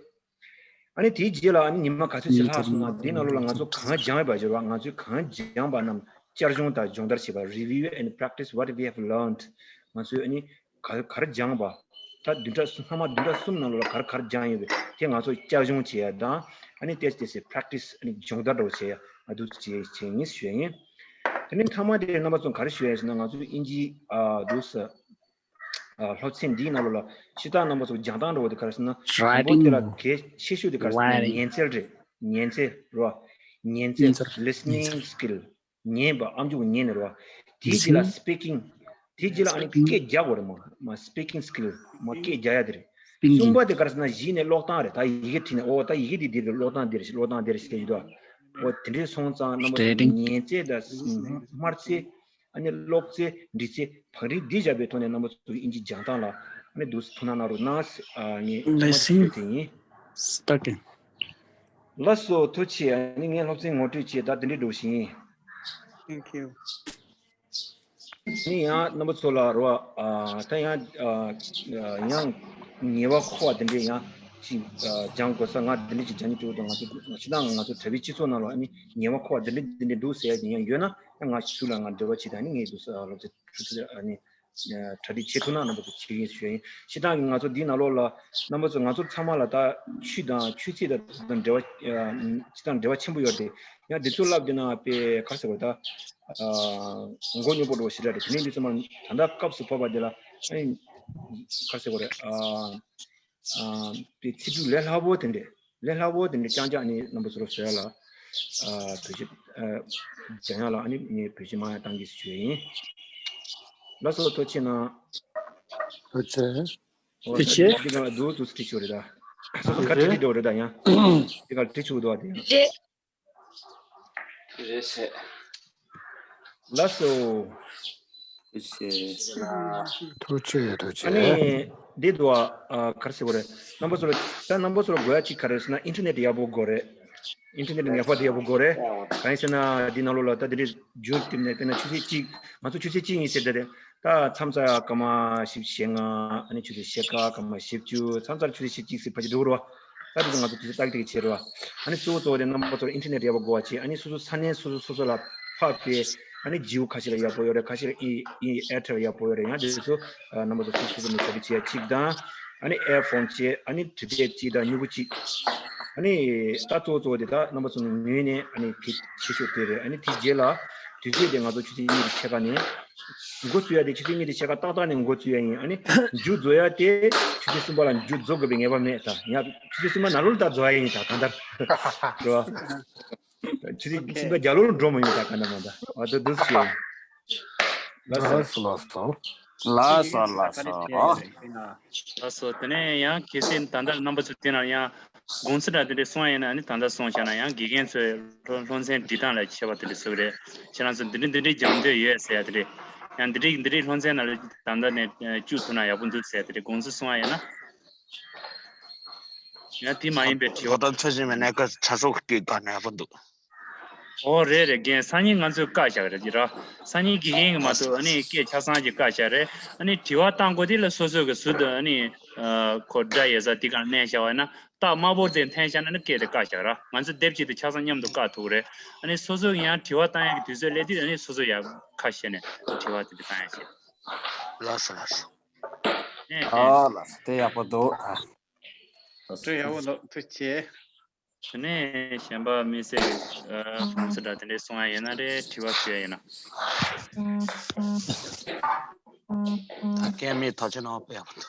ཨ་ནི་དེའི་རྗེས་ལ་ཨ་ནི་ཉི་མ་ག་ཚོད་ཅིག་ལྷག་སོང་ན། དེའི་ནང་ལོགས་ལ་ང་ཚོ་གང་སྦྱངས་ཡོད་པ་ཟེར་བ། ང་ཚོས་གང་སྦྱངས་པ་རྣམས་བསྐྱར་སྦྱོང་དང་སྦྱོང་བརྡར་བྱེད་པ། Review and practice what we have learned. ང་ཚོས་ཨ་ནི་ག་ག་རེ་སྦྱངས་པ། ད་བདུན་ཕྲག་གསུམ། སྔ་མ་བདུན་ཕྲག་གསུམ་ནང་ལོགས་ལ་ག་རེ་ག་རེ་སྦྱངས་ཡོད་པས་དེ་ང་ཚོ་བསྐྱར་སྦྱོང་བྱེད་ཡ་དང་། ཨ་ནི་ཏོག་ཙམ་ཏོག་ཙམ་practice ཨ་ནི་སྦྱོང་བརྡར་འདྲ་བོ་བྱེད་ཡ། ང་འདུག་བྱེད་བྱེད་ཡིན་ཞུ་ཡ་ཡིན། དེ་ནས་མཐའ་མ་དེ་རྣམ་པ་ཚོ་ག་རེ་ཞུ་ཡ་ཡིན་ཟེར་ན། ང་ཚོ་དབྱིན་ཇི་ཨ་འདུག་ཟེར། ཨ་སློབ་ཚན་འདིའི་ནང་ལོགས་ལ་སྤྱིར་བཏང་རྣམ་པ་ཚོ་སྦྱང་སྟངས་འདྲ་བོ་དེ་ག་རེ་ཟེར་ན། དང་པོ་དེ་ལ་གལ་ཆེ་ཤོས་དེ་ག་རེ་ཟེར་ན། ཉན་འཚོལ་རེད། ཉན་འཚོལ་རོ། ཉན་འཚོལ། Listening skill. ཉན་པ། ཨམ་ཅོག་ཉན་ནས་རོ། དེའི་རྗེས་ལ་speaking. དེའི་རྗེས་ལ་ཨ་ནི་སྐད་རྒྱག་དགོས་རེད་མོ། མ་speaking skill མ་སྐད་རྒྱག་ཡ་དེ་རེད། གསུམ་པ་དེ་ག་རེ་ཟེར་ན་གཞི་ནས་ཀློག་སྟངས་རེད། ད་ཡི་གེ་བྲིས་ནས། འོ་ད་ཡི་གེ་འདི་འདི་རེད། ཀློག་སྟངས་འདི་རེད། ཀློག་སྟངས་འདི་རེད་ཟེར་གྱི་འདུག་འོ་དེ་འདྲས་སོང་ཙང་རྣམ་པ་ཚོ་ཉན་ཚད་དང་སྨྲ་ཚད། ཨ་ནི་ཀློག་ཚད། འབྲི་ཚད། བང་རིམ་འདི་བཞག་པའི་ཐོག་ནས་རྣམ་པ་ཚོ་གི་དབྱིན་ཇི་སྦྱང་སྟངས་ལ་ཨ་ནི་འདུག་སེ་ཐུགས་སྣང་གནང་རོགས་གནང་། ཨ་ནི་ཐོག་མ་དེ་ཞུ་ཡ་དེ་ཡིན། Starting. ལགས་སོ། ཐུགས་རྗེ་ཆེ། ཨ་ནི་ངའི་སློབ་ཚན་ངོ་སྤྲོད་བྱས། ད་འདི་འདྲས་འགྲོ་བཞིན་ཡིན། Thank you. ཨ་ནི་ཡང་རྣམ་པ་ཚོ་ལ་རོ། ཨ་ད་ཡང་ཨ་ཡང་ཉེ་བར་མཁོ་བ་དེ་འདྲས་ཡང་ཅིག་ཨ་སྦྱང་དགོས་ས། ང་འདི་འདྲས་ཅིག་སྦྱང་སྙིང་བྲོ་འདུག་ང་ཚོ་སྤྱིར་བཏང་ང་ཚོ་དྲ་བའི་སྤྱི་ཚོགས་ནང་ལ་ཨ་ནི་ཉེ་བར་མཁོ་བ་འདི་འདྲས་འདི་འདྲས་འདུག་ཟེར་ཡ་དེ་ཡང་ཡོད་ན། ཡང་ང་ཚོ་ལ་ང་འབྲེལ་བ་བྱེད་དང་། ཨ་ནི་ངས་འདུག་སེ་སློབ་ཚན་ཁྲིད་ཚུལ་ཨ་ནི་གྲ་སྒྲིག་བྱེད་ཐུབ་ན་རྣམ་པ་ཚོ་བྱེད་ཀྱི་ཡིན་ཞུ་ཡ་ཡིན། སྤྱིར་བཏང་གི་ང་ཚོ་འདིའི་ནང་ལོགས་ལ་རྣམ་པ་ཚོ། ང་ཚོ་ཚང་མ་ལ་ད་ཆོས་དང་ཆོས་ཚིག་དང་འབྲེལ་བ་ཨ་སྤྱིར་བཏང་འབྲེལ་བ་ཆེན་པོ་ཡོད་རེད། ཡང་འདི་ཚོ་བསླབ་བསྡད་ན་དཔེ་ག་རེ་ཟེར་དགོས་རེད། ད་ཨ་མགོ་རྙོག་པོ་འདྲ་བོ་ཞེ་དྲག་རེད། དེ་ནས་འདི་ཚང་མ་ད་ལྟ་སྐབས་སུ་བབས་པ་འདི་ལ་ཨ་ནི་ག་རེ་ཟེར་དགོས་རེད། ཨ་ཨ་དཔེ་ཚིག་འབྲུ་ལས་སླ་པོ་དེ་འདྲས། ལས་སླ་པོ་དེ་འདྲས་རྐྱང་རྐྱང་ཨ་ནི་རྣམ་པ་ཚོར་བཟོ་ཡ་ལ། ཨ་བེད་སྤྱོད་ཨ་སྦྱང་ཡ་ལ་ཨ་ནི་ངས་བེད་སྤྱོད་མང་ཡ་གཏང་གི་ཞུ་ཡ་ཡིན། ལགས་སོ། ཐུགས་རྗེ་གནང་། ཐུགས་རྗེ་ཆེ། འོ་ཐུགས་རྗེ་ཆེ། འདི་ག་ལ་འདུག་འདུག་སེ་བྲིས་ཆོག་རེད་ད། སོ་སོ་ག་བྲིས་བྲིས་འགྲོ་རེད་ད། ཡང་འདི་ག་ལ་བྲིས་ཆོག་འདུག་ཨ་དེ་ཡང་། རེད་ཟེར། ལགས་སོ། ཐུགས་རྗེ་ཆེ། ཐུགས་རྗེ་ཆེ། ཐུགས་རྗེ་ཆེ། ཨ་ནི་འདི་འདུག་ཨ། ག་རེ་ཟེར་དགོས་རེད། རྣམ་པ་ཚོ་ལ་ད་རྣམ་པ་ཚོ་ལ་དགོས་ཡ་གཅིག་ག་རེ་ཟེར་ན། ཨིན་ཊར་ནེཊ་ཡག་པོ་དགོས་རེད། ཨིན་ཊར་ནེཊ་ངེས་པར་དུ་ཡག་པོ་དགོས་རེད། གང་ཡིན་ཟེར་ན་འདི་ནང་ལོགས་ལ་ད་འདི་འདྲའི་མཇུག་བསྡུས་ནས་དཔེར་ན་ཆུ་ཚོད་གཅིག་ང་ཚོ་ཆུ་ཚོད་གཅིག་ཡིན་ཟེར། ད་དེ་ད་མཚམས་ཚ་སྐར་མ་བཞི་བཅུ་ཞེ་ལྔ། ཨ་ནི་ཆུ་ཚོད་ཕྱེད་ཀ་སྐར་མ་བཞི་བཅུ། མཚམས་ཚར་ཆུ་ཚོད་ཞེ་གཅིག་ཟེར་ཕལ་ཆེར་འགྲོ་གི་རེད་བ། ད་དེ་ཚོ་ང་ཚོ་དུས་ཚོད་ཏག་ཏག་བྱེད་རེད་བ། ཨ་ནི་གཙོ་བོ་གཙོ་བོ་དེ་རྣམ་པ་ཚོར་ཨིན་ཊར་ནེཊ་ཡག་པོ་དགོས་པ་བྱས། ཨ་ནི་སོ་སོ་ས་གནས་སོ་སོ་སོ་སོ་ལ་ཕར་ཕེབས། ཨ་ནི་ཇི་ཡོ་ཁ་ཤས་ལ་ཡག་པོ་ཡོད་རེད། ཁ་ཤས་ལ་ཨི་ཨི་ཨེར་ཊེལ་ཡག་པོ་ཡོད་རེད། ཡང་དེ་ཚོ་ཨ་རྣམ་པ་ཚོ་སོ་སོ་སོ་ནས་གྲ་སྒྲིག་བྱེད་ཡ་གཅིག་དང་། ཨ་ནི་ཨེར་ཕོན་བྱས། ཨ་ནི་ཊི་ཊེབ་གཅིག་དང་སྨྱུ་གུ་གཅིག། ཨ་ནི་ད་གཙོ་བོ་གཙོ་བོ་དེ་ད་རྣམ་པ་ཚོ་ནས་ངོས་ནས་ཨ་ནི་གལ་ཆེ་ཤོས་དེ་རེད། ཨ་ནི་དེའི་རྗེས་ལ་དུས་ཚོད་དེ་ང་ཚོ་ཆུ་ཚོད་གཉིས་དང་ཕྱེད་ཀ་ནས། འགོ་བཙུགས་ཡ་དེ་ཆུ་ཚོད་གཉིས་དང་ཕྱེད་ཀ་ཏག་ཏག་ནས་འགོ་བཙུགས་ཡ་ཡིན། ཨ་ནི་མཇུག་རྫོགས་ཡ་དེ་ཆུ་ཚོད་གསུམ་པ་ལ་མཇུག་རྫོགས་དགོས་པའི་ངེས་པ་མེད། ད་ཡང་ཆུ་ཚོད་གསུམ་པ་ནང་ལོགས་ལ་ད་རྫོགས་ཡ་ཡིན། ད་གང་ལྟར་རེད་བ། ཚིག་ཚིག་པ་རྒྱ་ལོར་འགྲོ་མ་ཡོང་ད་ག་ན་མ་ད་ཨ་ད་འདུག་ཞེས། ལགས་སོ། ལགས་སོ། ལགས་སོ། ལགས་སོ། ལགས་སོ། དེ་ནས་ཡང་གལ་སྲིད་ད་ལྟ་རྣམ་པ་ཚོ་དེ་ན་ཡང་དགོངས་ཚུལ་འདྲ་དེ་འདྲ་གསུང་ཡ་ཡིན་ན་ནི་ད་ལྟ་གསུངས་བཞག་ན་ཡང་དགེ་རྒན་ཚོས་སློབ་སློབ་ཚན་སྒྲིག་སྟངས་ལ་ཁྱད་པར་དེ་འདྲ་བཟོ་གི་རེད། ཁྱེད་རང་ཚོ་འདི་འདྲ་འདི་འདྲ་སྦྱང་འདོད་ཡོད་ཟེར་ཡ་དེ་འདྲ། ཡང་འདི་འདྲ་འདི་འདྲ་སློབ་ཚན་ནང་ལ་ད་ལྟ་ནས་བཅུག་ཐུབ་ན་ཡག་པོ་འདུག་ཟེར་ཡ་དེ་འདྲ་དགོངས་ཚུལ་གསུང་ཡ་ཡིན་ན། ཡང་དེ་མ་ཡིན་པའི་དྲི་བ། ད་ལྟ་འཚོ་བཞིན་པའི་གནས་སྐབས་ཆ་ཚང་སྐྱོད་དགོས་ན་ཡག་པོ་འདུག་ཨོ་རེད་རེད། རྒན་སང་ཉིན་ང་ཚོས་བཀའ་བཞག་རེད་ཀྱི་ར། སང་ཉིན་དགེ་རྒན་གྱི་མ་གཏོགས་ཨ་ནི་སྐད་ཆ་ཚང་གི་བཀའ་བཞག་རེད། ཨ་ནི་དྲི་བ་བཏང་དགོས་དེ་ལ་སོ་སོ་གི་ཟུར་དུ་ཨ་ནི་ཁོ་སྒྲ་ཡོད་ས་དེ་གང་མནན་བཞག་པ་ཡིན་ན་རྟགས་དམར་པོ་དེ་འཐེན་བཞག་ན་ནི་སྐད་དེ་བཀའ་བཞག་ར། ང་ཚོ་སྡེབ་གཅིག་ཏུ་ཆ་ཚང་མཉམ་དུ་བཀའ་ཐུག་རེད། ཨ་ནི་སོ་སོ་གི་ཡང་དྲི་བ་བཏང་ཡག་གི་དུས་ཚོད་སླེབས་དུས་ཨ་ནི་སོ་སོ་ཡང་ཁ་ཤས་ནས་དྲི་བ་དེ་འདྲ་བཏང་ཡག་བྱེད། ལགས་སོ་ལགས་སོ། ཨ་ལགས་སོ། དེ་ཡག་པོ་འདུག་ཨ། དེ་ཡག་པོ་འདུག་ཐུགས་རྗེ་ཆེ། དེ་ནས་གཞན་པ་དམིགས་བསལ་གྱི་ཨ་དགོངས་ཚུལ་འདྲ་དེ་འདྲའི་གསུང་ཡ་ཡོད་ན་རེད། དྲི་བ་ཞུ་ཡ་ཡོད་ན། ད་སྐད་མེད་ཐག་ཆོད་གནང་བ་དཔེ་ཡག་པོ་འདུག་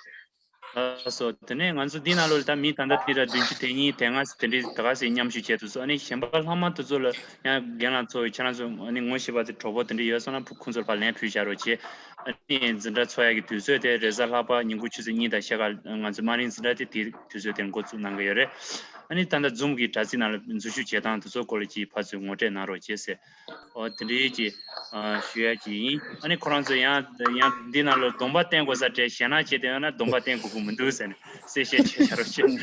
ལགས་སོ། དེ་ནས་ང་ཚོ་འདི་ནང་ལོགས་ལ་ད་མི་ད་ལྟ་འདི་ལ་བདུན་ཅུ་དེ་གཉིས་དེ་ལྔ་དེ་འདྲའི་ད་ག་ཟེ་མཉམ་ཞུགས་བྱས་འདུག་སོ། ཨ་ནི་གཞན་པ་ལྷག་མ་དེ་ཚོ་ལ་ཡང་རྒན་ལགས་ཚོ་ཁྱེད་རང་ཚོ་ཨ་ནི་ངོ་ཤེས་པ་དེ་གྲོགས་པོ་དེ་འདྲ་ཡོད་སོང་ན་ཕུ་ཁོང་ཚོར་ཕར་ལན་ཕུལ་བཞག་རོགས་བྱེད། ཨ་ནི་འཛིན་གྲྭ་འཚོགས་ཡག་གི་དུས་ཚོད་དེ་རེས་གཟའ་ལྷག་པ་ཉིན་གུང་ཆུ་ཚོད་གཉིས་དང་ཕྱེད་ཀ། ང་ཚོ་དམའ་རིམ་འཛིན་གྲྭ་དེ་དེ་དུས་ཚོད་དེར་འགོ་བཙུགས་གནང་གི་ཡོད་རེད། ཨ་ནི་ད་ལྟ་འཛུམ་གྱི་དྲ་ཚིགས་ནང་ལ་འཛུལ་ཞུགས་བྱེད་སྟངས་དེ་ཚོ་སྐོར་ལ་ཅིག་ཕར་ཚུར་ངོ་སྤྲོད་གནང་རོགས་བྱེད་ཟེར། ཨོ་དེ་འདྲའི་ཅིག་ཨ་ཞུ་ཡ་ཅིག་ཡིན། ཨ་ནི་ཁོ་རང་ཚོ་ཡང་ཡང་འདི་ནང་ལ་སྡོམ་པ་བསྟན་དགོས་ས་དྲན། ཞེད་སྣང་བྱེད་བསྡད་ཡོད་ན་སྡོམ་པ་བསྟན་དགོས་ཀྱི་མི་འདུག་ཟེར་ནས་གསལ་བཤད་བྱས་བཞག་རོགས་བྱེད།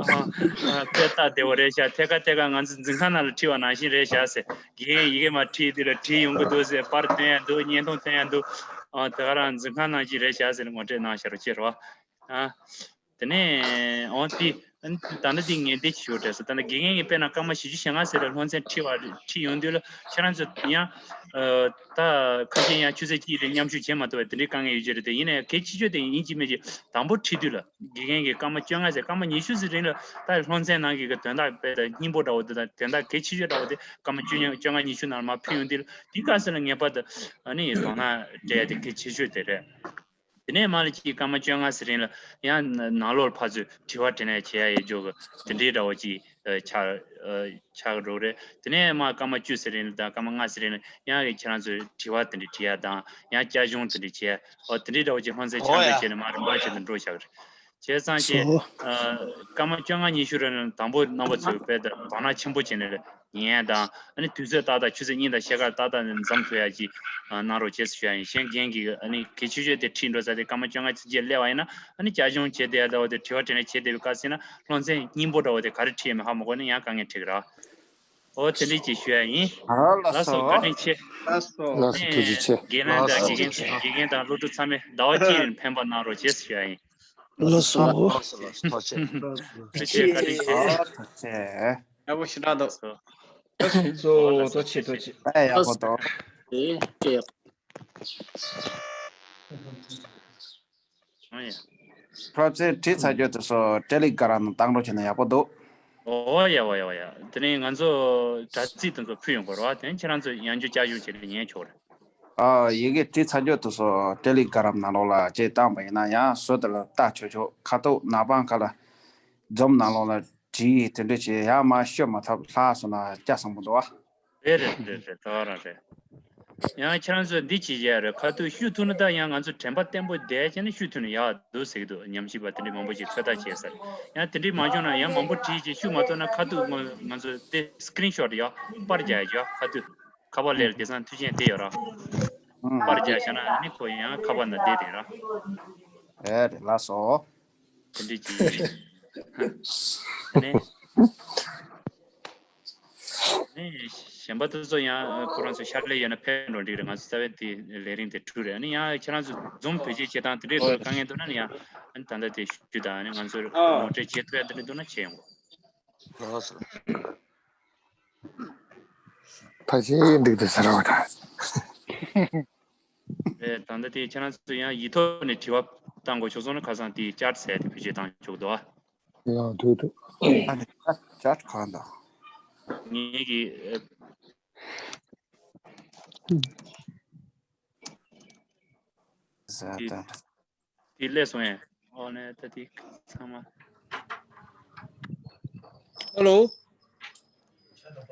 ཨ་ཨ་དཔེ་སྟབས་བདེ་བོ་རེད་ཤག་ཐད་ཀ་ཐད་ཀ་ང་ཚོ་འཛིན་ཁང་ནང་ལ་ཁྲིད་པ་ནང་བཞིན་རེད་ཤག་ཟེར། དགེ་རྒན་ཡི་གེ་མ་བྲིས་དུས་ལ་བྲིས་ཡོང་གི་འདུག་ཟེར། པར་སྟོན་ཡ་འདུག་བརྙན་ཐུང་སྟོན་ཡ་འདུག་ཨ་དེ་ག་རང་འཛིན་ཁང་ནང་བཞིན་རེད་ཤག་ཟེར་ནས་ངོ་སྤྲོད་གནང་བཞག་རོགས་བྱེད་རོགས། ཨ། དེ་ནས་འོ་དེ་ད་ནི་དེ་ངས་འདི་ཞུ་དྲན་སོང་། ད་ནི་དགེ་རྒན་གྱིས་དཔེར་ན་སྐར་མ་བཞི་བཅུ་ཞེ་ལྔ་ཟེར་བའི་སློབ་ཚན་ཁྲིད་པ་ཁྲིད་ཡོང་དུས་ལ་ཁྱེད་རང་ཚོ་ཡང་ད་ཁ་ཤས་ཡང་ཆུ་ཚོད་གཅིག་རེ་མཉམ་ཞུགས་བྱེད་མ་ཐུབ་པ་དེ་འདྲའི་དཀའ་ངལ་ཡོད་ཀྱི་རེད། དེ་ཡིན་ནའི་གལ་ཆེ་ཤོས་དེ་ཡིན་གཅིག་མིན་གཅིག་དང་པོ་ཁྲིད་དུས་ལ་དགེ་རྒན་གྱིས་སྐར་མ་བཅོ་ལྔ་ཟེར་སྐར་མ་ཉི་ཤུ་ཟེར་རིང་ལ་ད་སློབ་ཚན་ནང་གི་དོན་དག་དཔེ་ད་སྙིང་པོ་འདྲ་བོ་དེ་དང་དོན་དག་གལ་ཆེ་ཤོས་འདྲ་བོ་དེ་སྐར་མ་བཅོ་ལྔ་བཅོ་ལྔ་ཉི་ཤུ་ནང་ལ་མར་ཕུལ་ཡོང་དུས་ལ་དེ་ག་ཟེར་ལ་ངེས་པར་དུ་ཨ་ནི་དོ་སྣང་སྤྲད་ཡ་དེ་གལ་ཆེ་ཤོས་དེ་རེད། དེ་ནས་མར་ལ་ཅིག་སྐར་མ་བཅོ་ལྔ་ཟེར་རིང་ལ་ཡང་ནང་ལོགས་ཕར་ཚུར་དྲི་བ་དྲིས་ལན་བྱེད་ཡ་ཡོད་འཇོག་གི་དེ་འདྲའི་འདྲ་བོ་ཅིག་ཆགས་ཆགས་ཀྱི་འགྲོ་གི་རེད། དེ་ནས་མར་སྐར་མ་བཅུ་ཟེར་རིང་ལ་དང་སྐར་མ་ལྔ་ཟེར་རིང་ལ་ཡང་ཁྱེད་རང་ཚོས་དྲི་བ་དེ་འདྲ་དྲི་ཡ་དང་ཡང་བསྐྱར་སྦྱོང་དེ་འདྲ་བྱེད་ཡ། འོ་དེ་འདྲའི་འདྲ་བོ་ཅིག་སློབ་ཚན་ཆགས་འདོད་བྱས་ནས་མར་རིམ་པ་བྱས་ནས་འགྲོ་བཞག་གི་རེད། བྱས་ཙང་ཅིག་སྐར་མ་བཅོ་ལྔ་ཉི་ཤུ་རིང་ལ་དང་པོ་རྣམ་པ་ཚོས་དཔེ་དང་དོ་སྣང་ཆེན་པོ་བྱས་ནས་ཉན་ཡ་དང་ཨ་ནི་དུས་ཚོད་ཏག་ཏག་ཆུ་ཚོད་གཉིས་དང་ཕྱེད་ཀ་ཏག་ཏག་ནས་འཛོམས་ཐུབ་ཡ་ཅིག་གནང་རོགས་བྱེད་ཟེར་ཞུ་ཡ་ཡིན། གཞན་རྒན་གྱིས་ཨ་ནི་གལ་ཆེ་ཤོས་དེ་ཁྲིད་འགྲོ་ས་དེ་སྐར་མ་བཅོ་ལྔ་ཅིག་རྗེས་སླེབས་པ་ཡིན་ན་ཨ་ནི་བསྐྱར་སྦྱོང་བྱེད་བསྡད་ཡ་འདྲ་བོ་དེ་དྲི་བ་དྲིས་ལན་བྱེད་བསྡད་པའི་སྐབས་ཟིན་ན་སློབ་ཚན་སྙིང་པོ་འདྲ་བོ་དེ་ག་རེ་ཁྲིད་ཡོད་མེད་ཧ་མ་གོ་ན་ཡང་དཀའ་ངལ་འཕྲད་ཀྱི་རེད། འོ་དེ་འདྲ་ཅིག་ཞུ་ཡ་ཡིན། ཨ་ལགས་ལགས་སོ། སོ་བཀའ་དྲིན་ཆེ། ལགས་སོ། ལགས་སོ། ཐུགས་རྗེ་ཆེ། རྒན་ལགས་དང་དགེ་རྒན་དགེ་རྒན་དང་སློབ་ཕྲུག་ཚང་མས་ཟླ་བ་གཅིག་རིང་ཕན་པ་གནང་རོགས་བྱེད་ཟེར་ཞུ་ཡ་ཡིན། ལགས་སོ། ལགས་སོ་ལགས་སོ། ཐུགས་རྗེ་ཆེ། ཐུགས་རྗེ་ཆེ། བཀའ་དྲིན་ཆེ། ཨ་ཐུགས་རྗེ་ཆེ། ཡག་པོ་ཞེ་དྲག་འདུག་ལགས་སོ། ཐུགས་རྗེ་ཆེ། ཐུགས་རྗེ་ཆེ། ཨེ་ཡག་པོ་འདུག་ཨེ་ཡག་པོ། ཨ་ཡ། སློབ་ཚན་བྲིས་ཚར་རྒྱུ་དེ་ཚོ་ཏེ་ལི་གྷ་རམ་ནང་བཏང་རོགས་བྱས་ན་ཡག་པོ་འདུག་ཨོ་ཡ་ཨོ་ཡ་ཨོ་ཡ། དེ་རིང་ང་ཚོ་དྲ་ཚིགས་དེ་ཚོ་ཕུལ་ཡོང་གི་རེད་བ། དེ་ཁྱེད་རང་ཚོ་ཡང་བསྐྱར་བསྐྱར་ཞུ་བྱས་ནས་ཉན་ཆོག་རེད། ཨ་ཡི་གེ་བྲིས་ཚར་རྒྱུ་དེ་ཚོ་ཏེ་ལི་གྷ་རམ་ནང་ལོགས་ལ་བཅས་བཏང་པ་ཡིན་ན་ཡང་ཟུར་དེ་ལ་ལྟ་ཆོག་ཆོག་ཁ་ཐུག་ནག་པང་ཁ་ལ་འཛོམས་ནང་ལོགས་ལ་བྲིས་དེ་འདྲ་བྱས་ཡང་མར་ཤོད་མ་ཐུབ་ལྷག་སོང་ན་སྐྱ་བཟང་པོ་འདུག་ཨ། རེད་རེད་རེད་རེད། ད་ག་རང་རེད། ཡང་ཁྱེད་རང་ཚོས་འདི་བྱེད་ཡ་རེད། ཁ་ཐུག་ཞུ་ཐུབ་ན་ད་ཡང་ང་ཚོ་དྲན་པ་བརྟན་པོ་བསྡད་བྱས་ནས་ཞུ་ཐུབ་ན་ཡག་འདུག་ཟེར་གྱི་འདུག་ཉམས་ཞིབ་པ་དེ་འདྲའི་མང་པོ་ཞིག་ཚོད་ལྟ་བྱས་ས་རེད། ཡང་དེ་འདྲའི་མ་བྱུང་ན་ཡང་མང་པོ་བྲིས་བྱས་ཞུ་མ་ཐུབ་ན་ཁ་ཐུག་ང་ང་ཚོ་དེ་སི་ཀི་རིན་ཤོ་ཊི་ཡ་པར་རྒྱག་ཡ་ཡོད། ཁ་ཐུག་ཁ་པར་ལས་ལ་དེང་སང་མཐུན་རྐྱེན་དེ་ཡོད་ར། ཨང་། པར་རྒྱག་བྱས་ན་ནི་ཁོ་ཡང་ཁ་པར་ནང་བསྡད་དེ་ར། རེད་རེད། ལགས་སོ། དེ་འདྲའི་ཅིག་ནས། ནས་གཞན་པ་དེ་ཚོ་ཡང་ཁོ་རང་ཚོ་ཤར་ལས་ཡོད་ན་ཕེབས་འགྲོ་འགྲིག་རེད། ང་ཚོ་རྩ་བའི་དེ་ལས་རིམ་དེ་དྲུག་རེད། ཨ་ནི་ཡང་ཁྱེད་རང་ཚོ་འཛོམས་བེད་སྤྱོད་བྱེད་སྟངས་དེ་འདྲའི་ཐོག་ལ་དཀའ་ངལ་འདུག་ན་ནི་ཡང་ཨ་ནི་ད་ལྟ་དེ་ཞུ་དང་། ཨ་ནི་ང་ཚོར་ངོ་སྤྲོད་བྱེད་ཐུབ་ཡ་དེ་འདྲ་འདུག་ན་བྱེད་ཡོང་གོ། ལགས་སོ། ཕ་ཆེ་འགྲིག་འདུག་ཟེར་བ་དང་། ཨེ་ད་ལྟ་དེ་ཁྱེད་རང་ཚོ་ཡང་ཡིག་ཐོག་ནས་དྲི་བ་བཏང་དགོས་བྱུང་སོང་ན་ཁ་སང་དེ་ཅཊ་ཟེར་དེ་བེད་སྤྱོད་བཏང་ཆོག་འདུག་ཨ། ཡང་ཐུག་འདུག་ཨ་ནི་ཅཊ་གང་དང་། ངེད་ཀྱི་ཨེ། ཟེར་དང་། དེ་སླེབས་སོང་ངས། ཨོ་ནས་ད་དེ་ཚང་མ། ཧེ་ལོ།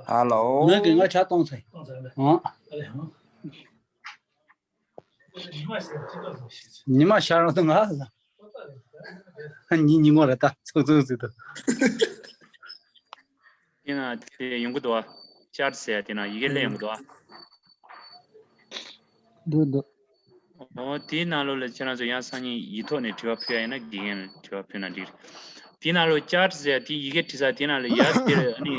ཧ་ལོ། ང་གི་ང་ཆ་གཏོང་ཚེ། ཨང་། ཉི་མ་ཤར་བ་དང་ང་ལ། ཉི་ཉི་མོ་རེད་ད། ཚུགས་ཚུགས་ཚུགས་ད། དེ་ན་དེ་ཡོང་གི་འདུག་ཨ། ཅར་ཟེར་ཡ་དེ་ན་ཡི་གེ་ལས་ཡོང་གི་འདུག་ཨ། འདུག་འདུག། ཨོ་དེའི་ནང་ལོགས་ལ་ཁྱེད་རང་ཚོ་ཡང་སང་ཉིན་ཡིག་ཐོག་ནས་དྲི་བ་ཕུལ་ཡ་ཡིན་ན། དགེ་རྒན་ལ་དྲི་བ་ཕུལ་ན་འགྲིག་རེད། དེའི་ནང་ལོགས་ཅར་ཟེར་ཡ་དེ་ཡི་གེ་བྲིས་ས་དེའི་ནང་ལ་ཡ་དེར་ཨ་ནི་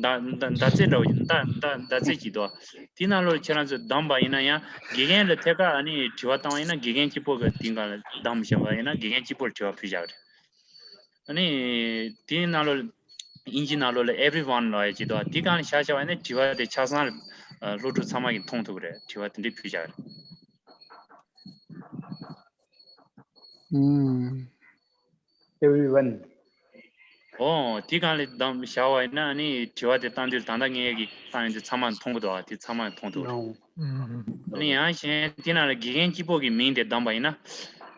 མདའ་མདའ་མདའ་རྩེ་འདྲ་བོ་ཞིག་མདའ་མདའ་མདའ་རྩེ་ཅིག་འདུག། དེའི་ནང་ལོགས་ཁྱེད་རང་ཚོ་བདམས་པ་ཡིན་ན་ཡང་དགེ་རྒན་ལ་ཐད་ཀར་ཨ་ནི་དྲི་བ་བཏང་བ་ཡིན་ན་དགེ་རྒན་གཅིག་པོ་གི་དེའི་སྒང་ལ་བདམས་བཞག་པ་ཡིན་ན་དགེ་རྒན་གཅིག་པོར་དྲི་བ་ཕུལ་བཞག་རེད། ཨ་ནི་དེའི་ནང་ལོགས་དབྱིན་ཇིའི་ནང་ལོགས་ལ་everyone ལབ་ཡ་ཅིག་འདུག། དེའི་སྒང་ལ་བཞག་བཞག་པ་ཡིན་ན་དྲི་བ་དེ་ཆ་ཚང་སློབ་ཕྲུག་ཚང་མ་གིས་མཐོང་ཐུབ་ཀྱི་རེད། དྲི་བ་དེ་འདྲས་ཕུལ་བཞག་རེད། ཨུམ། Everyone. ཨོ་དེའི་སྒང་ལ་བདམས་བཞག་པ་ཡིན་ན་ཨ་ནི་དྲི་བ་དེ་བཏང་དུས་ད་ལྟ་ངས་ཀྱིས་བཏང་ཡོང་དུས་ཚང་མ་མཐོང་གི་འདུག་ཨ། དེ་ཚང་མ་མཐོང་ཐུབ་ཀྱི་རེད། ཨོ། ཨ་ནི་ཡང་གཞན་དེ་ནང་ལ་དགེ་རྒན་གཅིག་པོ་གི་མིང་དེ་བདམས་པ་ཡིན་ན།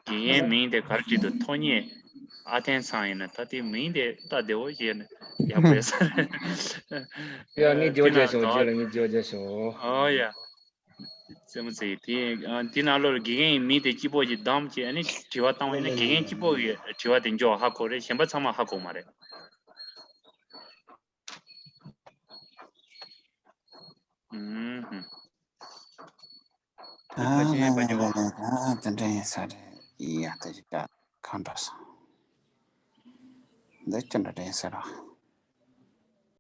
དགེ་རྒན་མིང་དེ་ག་རེ་བྲིས་འདུག། ཐོ་རྙེད་ཨ་ཐེན་ཚང་ཡིན་ན་ད་དེ་མིང་དེ་ལྟ་བདེ་བོ་ཞིག་ཡག་པོ་ཡོད་ས་རེད། ཡ་ངས་བརྗོད་བྱ་ཞོག་རྗེས་ལ་ངས་བརྗོད་བྱ་ཞོག། ཨོ་ཡ། རྩེད་མོ་རྩེ་ཡི་དེ་དེ་ནང་ལོགས་ལ་དགེ་རྒན་ཡི་མིང་དེ་གཅིག་པོ་ཞིག་བདམས་བྱས་ཨ་ནི་དྲི་བ་བཏང་བ་ཡིན་ན་དགེ་རྒན་གཅིག་པོ་གི་དྲི་བ་དེ་འཇོག་ཧ་གོ་རེད། གཞན་པ་ཚང་མ་ཧ་གོ་མ་རེད། ཨུམ། ཨ་ལ་ལ་ལ་ལ། དེ་འདྲ་ཡིན་ས་རེད། ཡ་ད་ཅི་ད་གང་འདྲ་སོང་། འདི་ཅི་འདྲ་རེད་ཟེར་རོ།